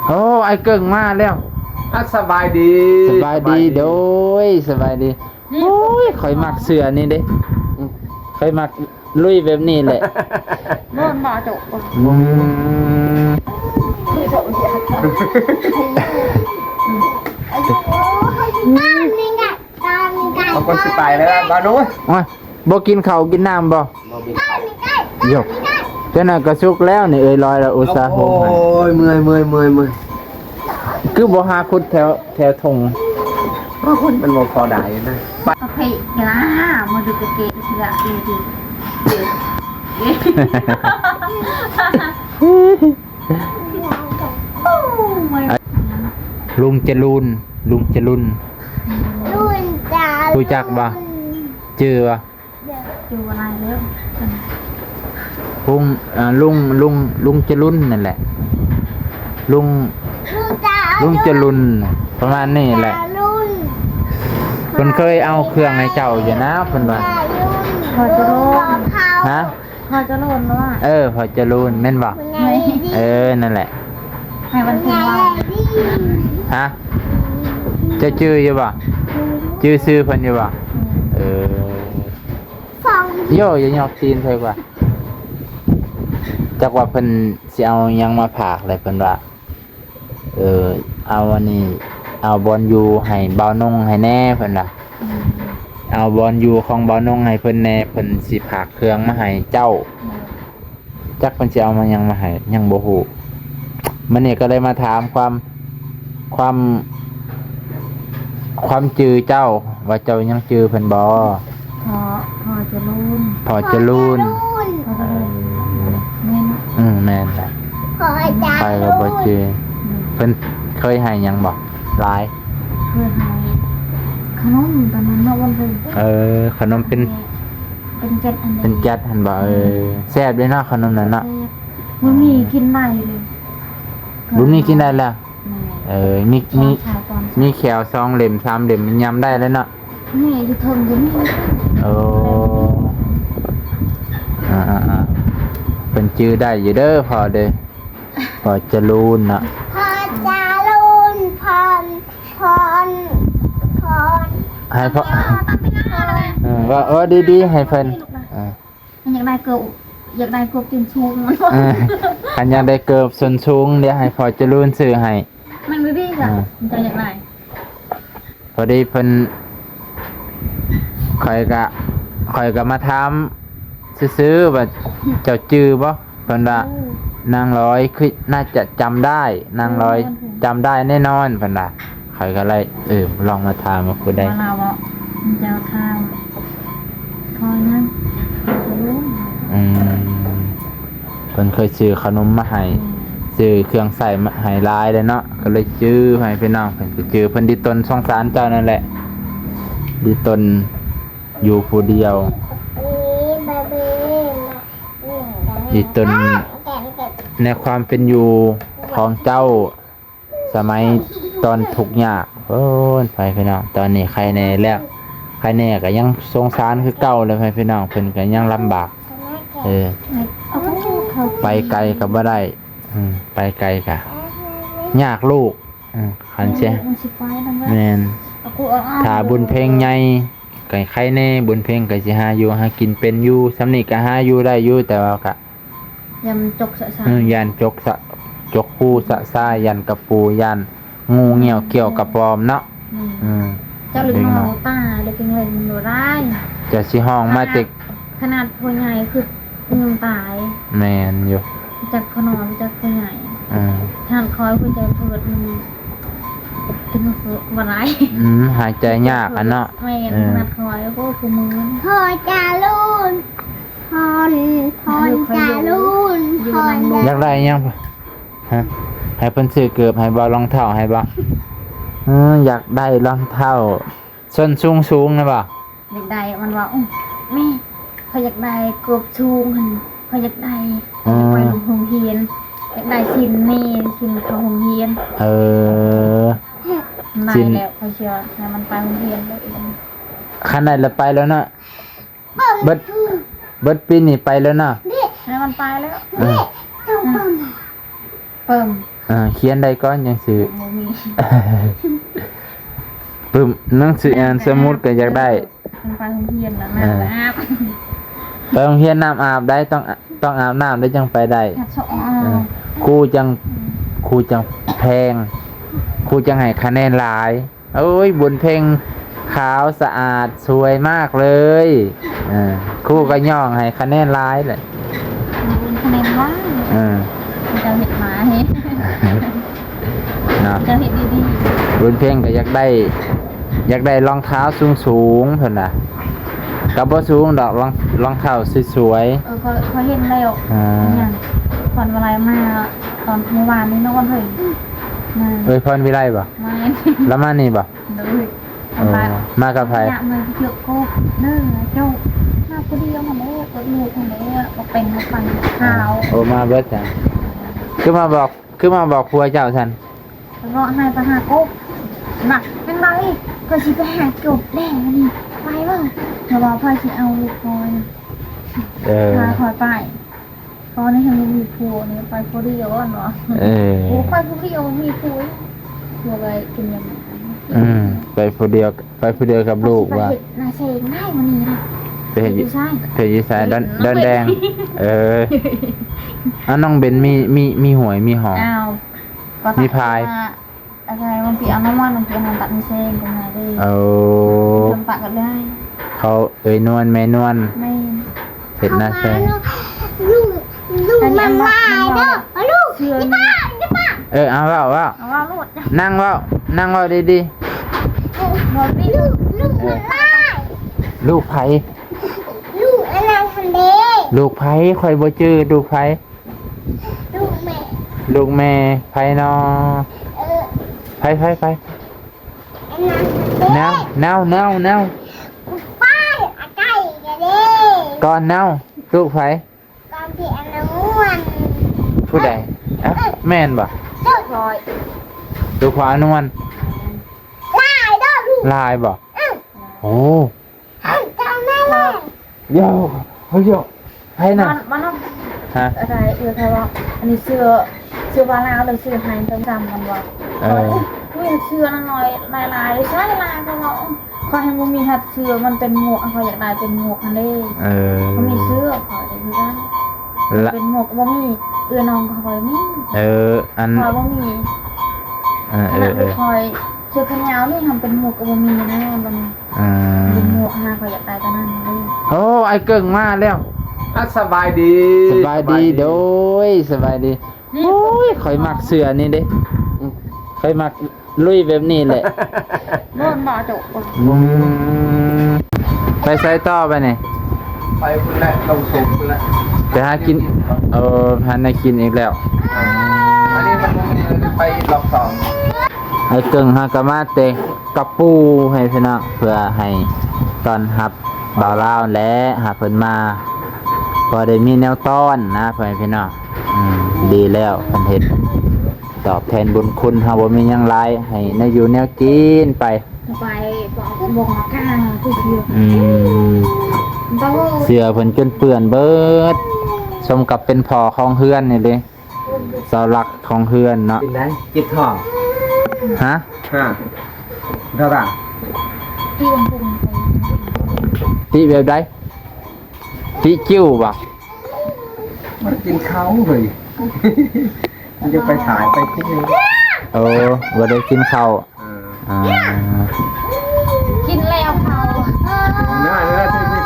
ໂອ້ ອ້າຍເກິ່ງມາແລ້ວ. ອ່ະ ສະບາຍດີ. ສະບາຍດີ. ສະບາຍດີ. ໂດຍ ສະບາຍດີ. ໂອ້ຍ ຂ້ອຍມັກເສື້ອນີ້ເດ້. ຂ້ອຍມັກລຸຍແບບນີ້ແຫຼະ. ນອນມາເຈົ້າ. ອືມ. ເອົາກ່ອນ ຊິໄປແລ້ວ ບານູ. ໂອ້ຍ ບໍ່ກິນເຂົ້າກິນນ້ຳບໍ່? ບໍ່ກິນເຂົ້າ. ໂຢ ເຈົ້ານັ້ນກໍສຸກແລ້ວນີ້ ເອີຍລອຍລະອຸດສາຫຸ່ມໃຫ້. ໂອ້ຍ ເມື່ອຍ ເມື່ອຍ ເມື່ອຍ ເມື່ອຍ. ຄືບໍ່ຫາຂຸດແຖວ ແຖວທົ່ງ? ມັນບໍ່ພໍໄດ້ນະ. ປະເພກລາ ມາດູກະເກະເທື່ອອີກ. ລຸງຈະລຸນ ລຸງຈະລຸນ. ລຸນຈະລຸນ ຮູ້ຈັກບໍ່? ຈື່ບໍ່? ຢູ່ຫຼາຍແລ້ວ ລຸງ ເອີ ລຸງ ລຸງ ລຸງຈະລຸນນັ້ນແຫຼະ ລຸງ ລຸງຈະລຸນ ປະມານນີ້ແຫຼະ. ເພິ່ນເຄີຍເອົາເຄື່ອງໃຫ້ເຈົ້າຢູ່ນະ ເພິ່ນວ່າ. ພໍ່ຈະລຸນ. ຮະ? ພໍ່ຈະລຸນວ່າ. ເອີ ພໍ່ຈະລຸນ ແມ່ນບໍ່? ເອີ ນັ້ນແຫຼະ ໃຫ້ວັນເພັນວ່າ. ຮະ? ເຈົ້າຈື່ຢູ່ບໍ່? ຈື່ຊື່ເພິ່ນຢູ່ບໍ່? ເອີ. ໂຢ ຢ່າຫຍອກຕີນເພິ່ນວ່າ ຈັກວ່າເພິ່ນຊິເອົາຫຍັງມາຝາກແຫຼະ ເພິ່ນວ່າ ເອີ ເອົາອັນນີ້ ເອົາບ່ອນຢູ່ໃຫ້ບ່າວນົງໃຫ້ແດ່ ເພິ່ນວ່າ. ເອົາບ່ອນຢູ່ຂອງບ່າວນົງໃຫ້ເພິ່ນແດ່ ເພິ່ນຊິຝາກເຄື່ອງມາໃຫ້ເຈົ້າ. ຈັກເພິ່ນຊິເອົາມາຫຍັງມາໃຫ້ ຍັງບໍ່ຮູ້. ມື້ນີ້ກໍເລີຍມາຖາມຄວາມ ຄວາມ ຄວາມຈື່ເຈົ້າ ວ່າເຈົ້າຍັງຈື່ເພິ່ນບໍ່? ພໍ່ ພໍ່ຈະລຸນ. ພໍ່ຈະລຸນ. ພໍ່ຈະລຸນ. ເອີ ແມ່ນ. ອືມ ແມ່ນລະ. ຂ້ອຍກໍບໍ່ຈື່. ເພິ່ນເຄີຍໃຫ້ຫຍັງບໍ່? ຫຼາຍ. ເຄີຍໃຫ້ຂະໜົມຕອນນັ້ນເນາະ ວັນເພິ່ນ. ເອີ ຂະໜົມເປັນ ເປັນແກັດຫັ້ນ. ເປັນແກັດຫັ້ນບໍ່? ເອີ ແຊບເດ້ເນາະ ຂະໜົມນັ້ນເນາະ. ແຊບ. ບໍ່ມີກິນໄດ້ເລີຍ. ບໍ່ມີກິນໄດ້ແລ້ວ. ແມ່ນ. ເອີ ມີ ມີ ມີແຂ້ວສອງເຫຼັ້ມສາມເຫຼັ້ມ ມັນຍຳໄດ້ແລ້ວເນາະ. ນີ້ຢູ່ເທິງກໍມີ. ໂອ້ ອ່າໆໆ ເພິ່ນຈື່ໄດ້ຢູ່ເດີພໍ່ເດີ ພໍ່ຈະລຸນເນາະ. ພໍ່ຈະລຸນ ພອນ ພອນ ພອນ ໃຫ້ພໍ່ ເອີ ເວົ້າ ເອີ ດີໆ ໃຫ້ເພິ່ນ. ເອີ ມັນຢາກໄດ້ເກີບ ຢາກໄດ້ເກີບສົ້ນສູງມັນ. ເອີ ຄັນຢາກໄດ້ເກີບສົ້ນສູງ ດຽວໃຫ້ພໍ່ຈະລຸນຊື້ໃຫ້. ມັນບໍ່ດີກະ ເອີ ມັນຈະຢາກໄດ້. ພໍດີເພິ່ນ ຂ້ອຍກະ ຂ້ອຍກະມາຖາມຊື່ໆ ວ່າເຈົ້າຈື່ບໍ່? ເພິ່ນວ່າ ໂອ້ ນາງລອຍຄືໜ້າຈະຈຳໄດ້ ນາງລອຍ ເອີ ຈຳໄດ້ແນ່ນອນ ເພິ່ນວ່າ. ຂ້ອຍກໍເລີຍ ເອີ ລອງມາຖາມວ່າຜູ້ໃດ. ວ່າລາວເວົ້າ ເຈົ້າຖາມ ພໍຍັງ ອືມ ເພິ່ນເຄີຍຊື້ຂະໜົມມາໃຫ້ ອືມ ຊື້ເຄື່ອງໃຊ້ມາໃຫ້ຫຼາຍເດ້ເນາະ ກໍເລີຍຈື່ໃຫ້ພີ່ນ້ອງ ເພິ່ນກໍຈື່ ເພິ່ນດິຕົນສົງສານເຈົ້ານັ້ນແຫຼະ ດິຕົນຢູ່ຜູ້ດຽວ ດິຕົນໃນຄວາມເປັນຢູ່ຂອງເຈົ້າ ສະໄໝຕອນທຸກຍາກ. ໂອ້ຍ ໄປພີ່ນ້ອງ ຕອນນີ້ໄຄແນ່ແລ້ວ ໄຄແນ່ກໍຍັງສົງສານຄືເກົ່າແຫຼະ ໄປພີ່ນ້ອງ ເພິ່ນກໍຍັງລຳບາກ ເອີ ໄປໄກກໍບໍ່ໄດ້ ອືມ ໄປໄກກໍຍາກລູກ ອືມ ຄັນຊິ ມັນຊິໄປນຳ ແມ່ນ ຖ້າບຸນເພັງໃຫຍ່ກໍໄຄແນ່ ບຸນເພັງກໍຊິຫາຢູ່ຫາກິນເປັນຢູ່ ສ່ຳນີ້ກໍຫາຢູ່ໄດ້ຢູ່ ແຕ່ວ່າກໍ ຢ້ານຈົກສະສາ ເອີ ຢ້ານຈົກສະ ຈົກຄູສະສາ ຢ້ານກະປູ ຢ້ານງູງຽວກ່ຽວກະປອມເນາະ ອືມ ເຈົ້າລຶກເອົາຕາ ເດັກເລັກມັນບໍ່ໄດ້ ເຈົ້າຊິຮ້ອງມາແຕ່ ຂະໜາດ ຂະໜາດພໍ່ໃຫຍ່ຄືຍັງຕາຍ ແມ່ນຢູ່ ຈັກພໍ່ນ້ອຍຈັກພໍ່ໃຫຍ່ ເອີ ຂະໜາດຂ້ອຍຫົວໃຈເປີດ ອືມ ບໍ່ໄດ້ ອືມ ຫາຍໃຈຍາກຫັ້ນເນາະ ແມ່ນ ເອີ ຂະໜາດຂ້ອຍ ໂອ້ ຄືມື ພໍ່ຈະລຸນ ພອນ ພອນຈະລຸນ ພອນຈະລຸນ ຢາກໄດ້ຫຍັງ? ຮະ? ໃຫ້ເພິ່ນຊື້ເກີບໃຫ້ບໍ່? ລອງເທົ້າໃຫ້ບໍ່? ເອີ ຢາກໄດ້ລອງເທົ້າ ສົ້ນສູງໆນະບໍ່? ຢາກໄດ້ ມັນວ່າ ໂອ້ ແມ່ ຂ້ອຍຢາກໄດ້ເກີບສູງຫັ້ນ ຂ້ອຍຢາກໄດ້ ເອີ ຢາກໄປໂຮງຮຽນ ຢາກໄດ້ສິ້ນແມ່ ສິ້ນເຂົ້າໂຮງຮຽນ ເອີ ໄດ້ແລ້ວ ຂ້ອຍຊິໃຫ້ມັນໄປໂຮງຮຽນແລ້ວເອງ ຄັນໄດ້ລະໄປແລ້ວເນາະ. ເບິດ ເບິດປີນີ້ໄປແລ້ວເນາະ ໃຫ້ມັນໄປແລ້ວ ເອີ ເອີ ເບິ່ງ ອ່າ ຂຽນໄດ້ກ່ອນຈັ່ງຊິ ບໍ່ມີ ປຶ້ມ ໜັງສືອ່ານສະໝຸດກໍຢາກໄດ້ ໄປໂຮງຮຽນແລ້ວ ເອີ ນ້ຳອາບ ໄປໂຮງຮຽນນ້ຳອາບໄດ້ ຕ້ອງ ຕ້ອງອາບນ້ຳໄດ້ຈັ່ງໄປໄດ້ ເອີ ຄູຈັ່ງ ອືມ ຄູຈັ່ງແພງ ຄູຈັ່ງໃຫ້ຄະແນນຫຼາຍ. ໂອ້ຍ ບຸນເພັງຂາວສະອາດສວຍມາກເລີຍ ເອີ ຄູກໍຍ້ອງໃຫ້ຄະແນນຫຼາຍແຫຼະ ບຸນຄະແນນຫຼາຍ ເອີ ເຈົ້າເຮັດມາເຮັດ ເນາະ ເຈົ້າເຮັດດີໆ ບຸນເພັງກໍຢາກໄດ້ ຢາກໄດ້ລອງເທົ້າສູງໆ ເພິ່ນວ່າ ກໍບໍ່ສູງດອກ ລອງ ລອງເທົ້າສວຍໆ ເອີ ຂ້ອຍ ຂ້ອຍເຫັນແລ້ວ ອ່າ ຫຍັງ ພອນວະໄລມາຕອນມື້ວານນີ້ນອນເຮີຍ ເອີຍ ພອນວິໄລບໍ່? ແມ່ນ ລາວມານີ້ບໍ່? ໂດຍ ເອີ ມາກັບໃຜ? ມາເຈາະກົບເດີ ເຈົ້າ ມາຜູ້ດຽວຫັ້ນແຫຼະ ກັບລູກຫັ້ນແຫຼະ ກໍເປັນມາຟັງຂ່າວ ໂອ້ ມາເບິດຫຍັງ? ຄືມາບອກ ຄືມາບອກຜົວເຈົ້າຊັ້ນ? ເພາະໃຫ້ໄປຫາກົບ ໜັກແມ່ນບໍ່? ເອີ ຂ້ອຍຊິໄປຫາກົບແລ້ວນີ້ ໄປບໍ່? ເພາະວ່າຂ້ອຍຊິເອົາລູກຂ້ອຍ ເອີ ພາຂ້ອຍໄປ ເພາະນີ້ຍັງບໍ່ມີຜົວນີ້ ໄປຜູ້ດຽວກ່ອນເນາະ ເອີ ໂອ້ ໄປຜູ້ດຽວບໍ່ມີຜົວ ຜົວໄປກິນຫຍັງ ອືມ ໄປຜູ້ດຽວ ໄປຜູ້ດຽວກັບລູກວ່າ ໄປເຮັດນາແຊງໄດ້ມື້ນີ້ນະ ໄປເຮັດຢູ່ໃສ? ໄປເຮັດຢູ່ໃສ? ດອນ ດອນແດງ ເອີ ເອົາ ນ້ອງເບັນມີ ມີ ມີຫວຍມີຫອ ອ້າວ ມີພາຍ ອາໄສບາງທີເອົານ້ຳມັນ ບາງທີເອົານ້ຳຕັດມີແຊງກໍມາເດ້ ເອີ ເຂົາເອີ້ຍນວນ ແມ່ນວນ ແມ່ນ ເຮັດໜ້າແຊງ ລູກ ລູກມັນຫຼາຍເດີ ລູກ ເອີ ເອົາເວົ້າ ເວົ້າ ເອົາເວົ້າໂລດ ນັ່ງເວົ້າ ນັ່ງເວົ້າດີໆ ເອີ ລູກ ລູກມັນຫຼາຍ ລູກໃຜ? ລູກອັນນັ້ນຫັ້ນເດ້ ລູກໃຜ? ຂ້ອຍບໍ່ຈື່ ລູກໃຜ? ລູກແມ່ ລູກແມ່ໃຜນໍ? ເອີ ໃຜ ໃຜ ໃຜ? ອັນນັ້ນເດ້ ນາວ ນາວ ນາວ ນາວ ໄປ ອາໄກ່ກະເດ້ ກ່ອນນາວ ລູກໃຜ? ກ່ອນທີ່ອານວນ ຜູ້ໃດ? ເອີ ເອົ້າ ແມ່ນບໍ່? ລູກຂ້ອຍ ລູກຂອງອານວນ ຫຼາຍເດີ ຫຼາຍບໍ່? ເອີ ໂອ້ ເຈົ້າແມ່ນແລ້ວ ໂຢ ໂອ້ໂຢ ໃຜນະ? ມານຳ ຮະ? ອາໄສເອື້ອຍເຂົາວ່າ ອັນນີ້ເສື້ອ ເສື້ອຜ້າລາວ ແລ້ວເສື້ອໄທຕ້ອງຈຳກັນວ່າ ເອີ ອຸ້ຍ ເສື້ອນາງນ້ອຍຫຼາຍໆ ໃຊ້ຫຼາຍ ເຂົາວ່າ ຂ້ອຍຍັງບໍ່ມີຮັດເສື້ອ ມັນເປັນໝວກ ຂ້ອຍຢາກໄດ້ເປັນໝວກຫັ້ນເດ້ ເອີ ບໍ່ມີເສື້ອ ຂ້ອຍກໍຄືກັນ ລະ ເປັນໝວກກໍບໍ່ມີ ເອື້ອຍນ້ອງຂ້ອຍມີ ເອີ ອັນ ຂ້ອຍບໍ່ມີ ເອີ ເອີ ເອີ ຂ້ອຍ ເສື້ອແຂນຍາວນີ້ຫັ້ນເປັນໝວກກໍບໍ່ມີນະ ມັນ ອ່າ ເປັນໝວກຫາ ຂ້ອຍຢາກໄດ້ຕົວນັ້ນເດ້ ໂອ້ ອ້າຍເກິ່ງມາແລ້ວ ອ່ະ ສະບາຍດີ ສະບາຍດີ ສະບາຍດີ ໂດຍ ສະບາຍດີ ນີ້ ໂອ້ຍ ຂ້ອຍມັກເສື້ອນີ້ເດ້ ອືມ ຂ້ອຍມັກລຸຍແບບນີ້ແຫຼະ ໂດນບໍ່ເຈົ້າ ອືມ ໄປໃສຕໍ່ບາດນີ້? ໄປພຸ້ນແຫຼະ ລົງສູງພຸ້ນແຫຼະ ໄປຫາກິນ ເອີ ຫາແນວກິນອີກແລ້ວ ອັນນີ້ມັນບໍ່ມີ ໄປອີກລອບສອງ ອ້າຍເກິ່ງຫາກະມາແຕ່ກະປູ ໃຫ້ພີ່ນ້ອງ ເພື່ອໃຫ້ຕ້ອນຮັບບ່າວລາວແຫຼະ ຫາເພິ່ນມາ ພໍໄດ້ມີແນວຕ້ອນນະ ພໍ່ແມ່ພີ່ນ້ອງ ອືມ ດີແລ້ວ ເພິ່ນເຮັດຕອບແທນບຸນຄຸນເຮົາ ບໍ່ມີຫຍັງຫຼາຍ ໃຫ້ແນວຢູ່ແນວກິນໄປ ໄປ ບໍ່ ບໍ່ ອືມ ເສື້ອເພິ່ນຈົນເປື້ອນເບິດ ສົມກັບເປັນພໍ່ຂອງເຮືອນນີ້ເດ້ ເສົາຫຼັກຂອງເຮືອນເນາະ ເປັນໄດ? ເຈັບທ້ອງ ຮະ? ຮະ? ເທົ່າໃດ? ຕິແບບໃດ? ຕິຈິ້ວບໍ່? ບໍ່ໄດ້ກິນເຂົ້າເຮີ້ຍ ມັນຈະໄປຖ່າຍໄປກິນ ເອີ ບໍ່ໄດ້ກິນເຂົ້າ ເອີ ອ່າ ກິນແລ້ວເຂົາ ນັ້ນແຫຼະ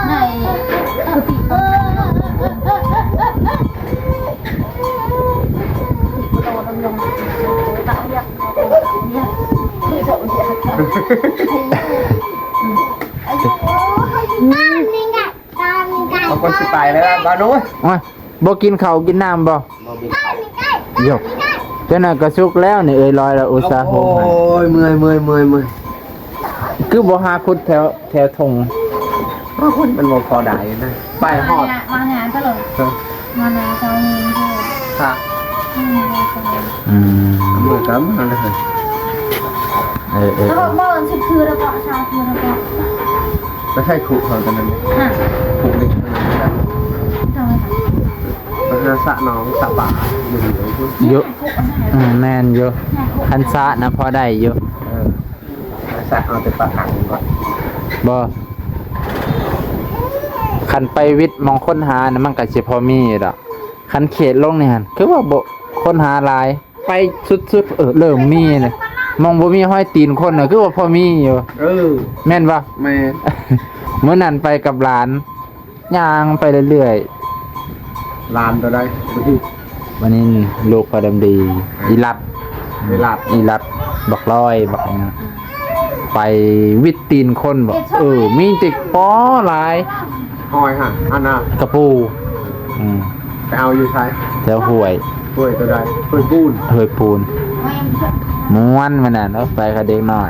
ໃນກຸຕິ ເອົາກ່ອນຊິໄປແລ້ວ ບາໂນຍ ໂອ້ຍ ບໍ່ກິນເຂົ້າກິນນ້ຳບໍ່? ບໍ່ມີ ໂຢ ເຈົ້ານັ້ນກໍສຸກແລ້ວນີ້ ເອີຍລອຍລະອຸດສາຫົກ ໂອ້ຍ ເມື່ອຍ ເມື່ອຍ ເມື່ອຍ ເມື່ອຍ ຄືບໍ່ຫາຂຸດແຖວ ແຖວທົ່ງ ມັນບໍ່ພໍໄດ້ນະ ໄປຮອດ ມາຫາຕະຫຼອດ ເອີ ມານາເຈົ້ານີ້ ອືມ ອືມ ເມື່ອກໍມາເລີຍ ເອີ ເອີ ເອີ ເອົາບໍ່ ສິບຄືແລ້ວກໍ ຊາວຄືແລ້ວກໍ ໄປໃຊ້ຄຸເຂົາຕອນນັ້ນ ອະ ຄຸເຫຼັກ ເຈົ້າໄປ ໜ້າສະໜອງສະປາຢູ່ນີ້ພຸ້ນ ຢູ່ ອືມ ແມ່ນຢູ່ ຄັນສະນະພໍໄດ້ຢູ່ ເອີ ໜ້າສະເອົາແຕ່ປາຄັງກ່ອນ ບໍ່ ຄັນໄປວິດໝ່ອງຄົ້ນຫານະ ມັນກໍຊິພໍມີຢູ່ດອກ ຄັນເຂດລົງນີ້ຫັ້ນ ຄືວ່າບໍ່ ຄົ້ນຫາຫຼາຍ ໄປສຸດໆ ເອີ ເລີ່ມມີແລ້ວ ໝ່ອງບໍ່ມີຮອຍຕີນຄົນນະ ຄືວ່າພໍມີຢູ່ ເອີ ແມ່ນບໍ່? ແມ່ນ ມື້ນັ້ນໄປກັບຫຼານ ຍ່າງໄປເລື້ອຍໆ ຫຼານຕົວໃດ? ບັດນີ້ລູກພໍ່ດຳດີ ອີລັດ ອີລັດ ອີລັດ ບັກລອຍ ບັກຫຍັງ ໄປວິດຕີນຄົນບໍ ເອີ ມີແຕ່ ປໍ ຫຼາຍ ຫອຍຫັ້ນ ອັນນ່າ ກະປູ ອືມ ໄປເອົາຢູ່ໃສ? ແຖວຫ້ວຍ ຫ້ວຍຕົວໃດ? ຫ້ວຍປູນ ຫ້ວຍປູນ ມ່ວນມື້ນັ້ນ ໄປກັບເດັກນ້ອຍ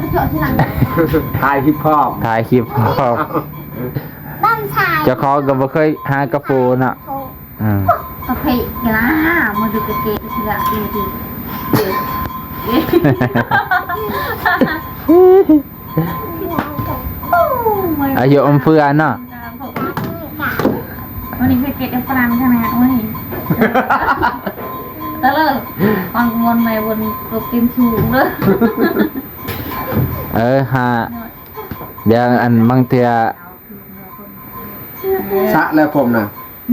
ຖ່າຍຄລິບພ້ອມ ຖ່າຍຄລິບພ້ອມ ເຈົ້າຂອງກໍບໍ່ເຄີຍຫາກະປູເນາະ ອືມ ກະເພກະລາ ມາດູກະເກະເທື່ອ ອາຍຸອມເຟືອເນາະ ມື້ນີ້ເຮັດເກັດໃຫ້ຝຣັ່ງຂະໜາດມື້ນີ້ ຕະເລີ ຟັງມ່ວນໃໝ່ວົນລົບຕີນສູງເດີ ເອີ ຫາ ດຽວອັນບາງເທື່ອ ສະແລ້ວຜົມນະ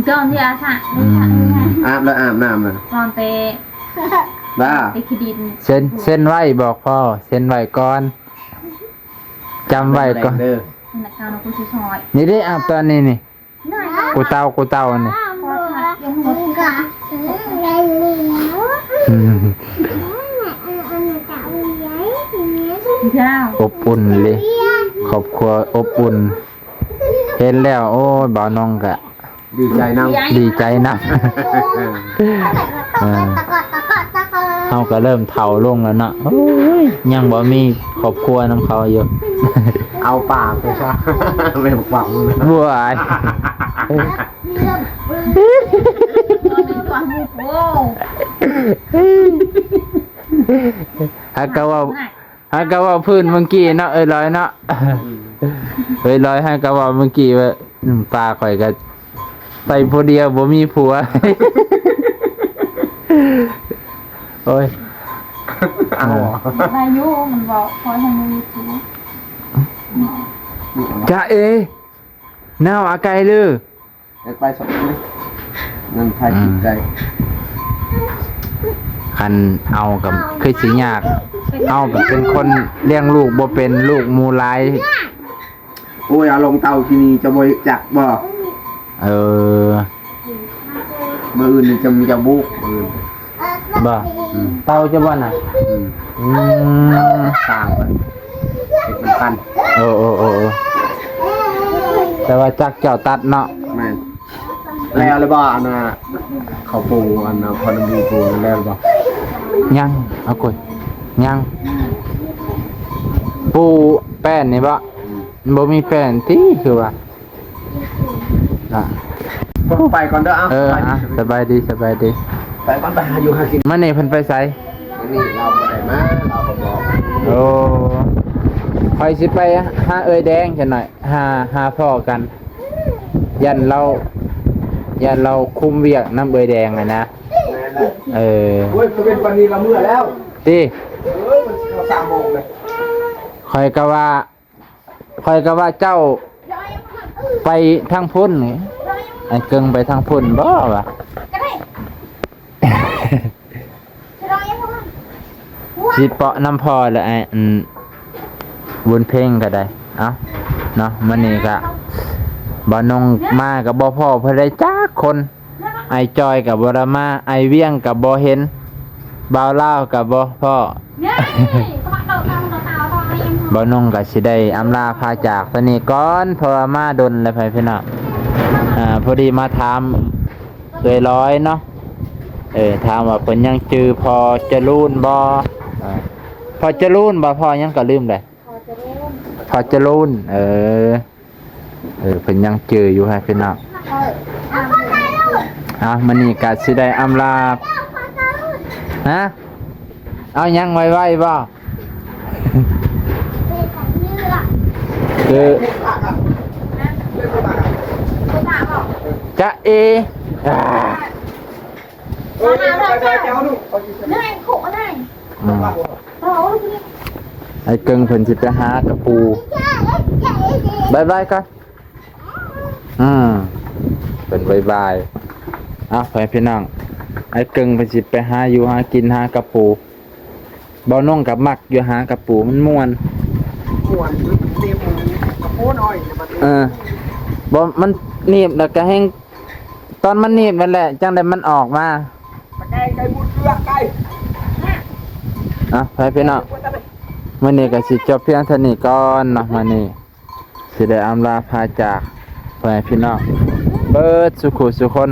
ກ່ອນທີ່ອາສະ ອືມ ອາບແລ້ວອາບນ້ຳນະ ກ່ອນໄປ ບ້າ ໄປຂີ້ດິນ ເຊັນ ເຊັນໄວ້ບອກພໍ່ ເຊັນໄວ້ກ່ອນ ຈຳໄວ້ກ່ອນ ເດີ ນີ້ເດ້ ອາບຕອນນີ້ນີ້ ກູເຕົາ ກູເຕົານີ້ ອືມ ອົບອຸ່ນເລີຍ ຄອບຄົວອົບອຸ່ນ ເຫັນແລ້ວ ໂອ້ຍ ບ່າວນອງກະ ດີໃຈນຳ ດີໃຈນຳ ເອີ ເຮົາກໍເລີ່ມເຖົ້າລົງແລ້ວເນາະ ໂອ້ຍ ຍັງບໍ່ມີຄອບຄົວນຳເຂົາຢູ່ ເອົາປາໄປຊະ ແມ່ນຂວາງມື ໂອ້ຍ ຫາກະເວົ້າ ຫາກະເວົ້າພື້ນເມື່ອກີ້ເນາະ ເອີຍລອຍເນາະ ອືມ ເອີຍລອຍ ຫາກະເວົ້າເມື່ອກີ້ວ່າ ອືມ ປາຂ້ອຍກະໄປຜູ້ດຽວ ບໍ່ມີຜົວ ໂອ້ຍ ເອົາ ໄດ້ຢູ່ ມັນເວົ້າ ຂໍໃຫ້ມີຜົວ ຈາເອ ນາວອາໄກເລີ ຢາກໄປສອງຄົນ ນັ້ນຖ່າຍຄລິບໄດ້ ອືມ ຄັນເອົາກໍຄືຊິຍາກ ເຮົາເປັນຄົນລ້ຽງລູກບໍ່ເປັນ ລູກໝູ່ຫຼາຍ ໂອ້ຍ ເອົາລົງເຕົາກິນນີ້ ເຈົ້າບໍ່ຮູ້ຈັກບໍ່? ເອີ ມື້ອື່ນນີ້ຈະມີເຈົ້າບຸກ ມື້ອື່ນ ບໍ່ ອືມ ເຕົາເຈົ້າບໍ່ນະ? ອືມ ອືມ ສ້າງມັນ ເຮັດມັນປັນ ເອີ ເອີ ເອີ ເອີ ແຕ່ວ່າຈັກເຈົ້າຕັດເນາະ ແມ່ນ ແລ້ວແລ້ວບໍ່? ອັນນ່າ ເຂົາປູ ອັນນ່າ ພໍ່ນ້ຳດີປູແລ້ວແລ້ວບໍ່? ຍັງ ເອົາກົດ ຍັງ ປູແປ້ນນີ້ບໍ່? ອືມ ບໍ່ມີແປ້ນຕິ ຄືວ່າ ອ່ະ ໄປກ່ອນເດີ ເອົາ ເອີ ສະບາຍດີ ອ່ະ ສະບາຍດີ ສະບາຍດີ ໄປກ່ອນ ໄປຫາຢູ່ຫາກິນ ມື້ນີ້ເພິ່ນໄປໃສ? ມື້ນີ້ລາວບໍ່ໄດ້ມາ ລາວບໍ່ບອກ ໂອ້ ຂ້ອຍຊິໄປຫາເອື້ອຍແດງຈັກໜ້ອຍ ຫາ ຫາພໍ້ກັນ ຢ້ານລາວ ຢ້ານລາວຄຸມວຽກນຳເອື້ອຍແດງຫັ້ນນະ ແມ່ນແຫຼະ ເອີ ໂອ້ຍ ຕະເວັນປານນີ້ລາວເມືອແລ້ວ ຕິ ເອີ ມັນຊິເຂົ້າສາມໂມງແລ້ວ ຂ້ອຍກໍວ່າ ຂ້ອຍກໍວ່າເຈົ້າໄປທາງພຸ້ນນີ້ ໄອ້ເກິ່ງໄປທາງພຸ້ນບໍ່ວະ ຊິເປາະນຳພໍ່ແຫຼະ ໄອ້ ອັນ ບຸນເພັງກໍໄດ້ ເອົ້າ ເນາະ ມື້ນີ້ກໍ ບ່າວນົງມາກໍບໍ່ພໍ້ເພິ່ນໄດ້ຈັກຄົນ ອ້າຍຈ່ອຍກໍບໍ່ໄດ້ມາ ອ້າຍວຽງກໍບໍ່ເຫັນ ບ່າວລາວກໍບໍ່ພໍ້ ບ່າວນົງກໍຊິໄດ້ອຳລາພາຈາກຕອນນີ້ກ່ອນ ເພາະວ່າມາດົນແລ້ວ ພີ່ນ້ອງ ອ່າ ພໍດີມາຖາມເອື້ອຍລອຍເນາະ ເອີ ຖາມວ່າເພິ່ນຍັງຈື່ພໍ່ຈະລູນບໍ່ ເອີ ພໍ່ຈະລູນບໍ່ ພໍ່ຫຍັງກໍລືມແລ້ວ ພໍ່ຈະລູນ ພໍ່ຈະລູນ ເອີ. ເອີ ເພິ່ນຍັງຈື່ຢູ່ໃຫ້ພີ່ນ້ອງ ເອົາ ມື້ນີ້ກະຊິໄດ້ອຳລາ ຮະ ເອົາຫຍັງໄວໆບໍ່? ຄື ຈະເອ ອ່າ. ອືມ ອ້າຍເກິ່ງເພິ່ນຊິໄປຫາກະປູ. ບາຍບາຍກ່ອນ. ອືມ ເພິ່ນບາຍບາຍ. ເອົາ ພໍ່ແມ່ພີ່ນ້ອງ ອ້າຍເກິ່ງເພິ່ນຊິໄປຫາຢູ່ຫາກິນ ຫາກະປູ. ບ່າວນົງກໍມັກຢູ່ ຫາກະປູມັນມ່ວນ. ມ່ວນ ມັນເຕັມກະໂປນ້ອຍ ເອີ ບໍ່ ມັນໜີບແລ້ວກໍແຮ່ງ ຕອນມັນໜີບນັ້ນແຫຼະ ຈັ່ງໃດມັນອອກມາ. ໄກ່ ໄກ່ບຸດເກືອ ໄກ່. ອ່ະ ໄປພີ່ນ້ອງ ມື້ນີ້ກໍຊິຈົບພຽງເທົ່ານີ້ກ່ອນເນາະ. ມື້ນີ້ຊິໄດ້ອຳລາພາຈາກ ພໍ່ແມ່ພີ່ນ້ອງເບິດສູ່ຄູ່ສູ່ຄົນ.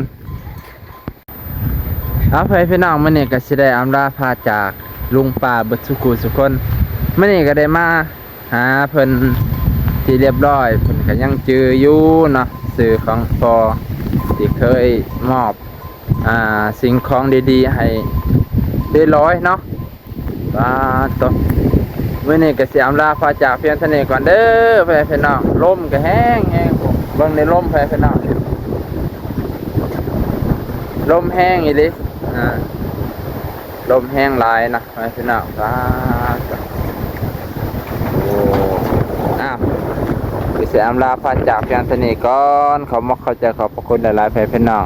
ເອົາ ພໍ່ແມ່ພີ່ນ້ອງ ມື້ນີ້ກໍຊິໄດ້ອຳລາພາຈາກລຸງປ້າເບິດສູ່ຄູ່ສູ່ຄົນ. ມື້ນີ້ກໍໄດ້ມາຫາເພິ່ນທີ່ຮຽບຮ້ອຍ ເພິ່ນກໍຍັງຈື່ຢູ່ເນາະ ຊື່ຂອງພໍ່ທີ່ເຄີຍມອບ ອ່າ ສິ່ງຂອງດີໆໃຫ້ເລີຍເນາະ. ປາດໂທ້ ມື້ນີ້ກໍຊິອຳລາພາຈາກພຽງເທົ່ານີ້ກ່ອນເດີ ພໍ່ແມ່ພີ່ນ້ອງ. ລົມກໍແຮງແຮງ ເບິ່ງໃນລົມ ພໍ່ແມ່ພີ່ນ້ອງ ລົມແຮງອີ່ຫຼີ ອ່າ ລົມແຮງຫຼາຍນະ ພໍ່ແມ່ພີ່ນ້ອງ. ປາດໂທ້ ໂອ້ ອ້າວ ກໍຊິອຳລາພາຈາກພຽງເທົ່ານີ້ກ່ອນ. ຂໍຂອບໃຈ ຂອບພະຄຸນຫຼາຍໆ ພໍ່ແມ່ພີ່ນ້ອງ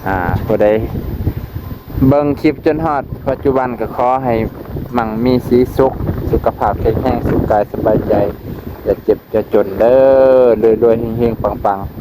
ອ່າ ຜູ້ໃດ ເບິ່ງຄລິບຈົນຮອດປັດຈຸບັນ ກໍຂໍໃຫ້ໝັ່ງມີສີສຸກ ສຸຂະພາບແຂງແຮງ ສຸກກາຍສະບາຍໃຈ ຢ່າເຈັບຢ່າຈົນເດີ ລວຍໆ ເຮັງໆ ປັງໆ.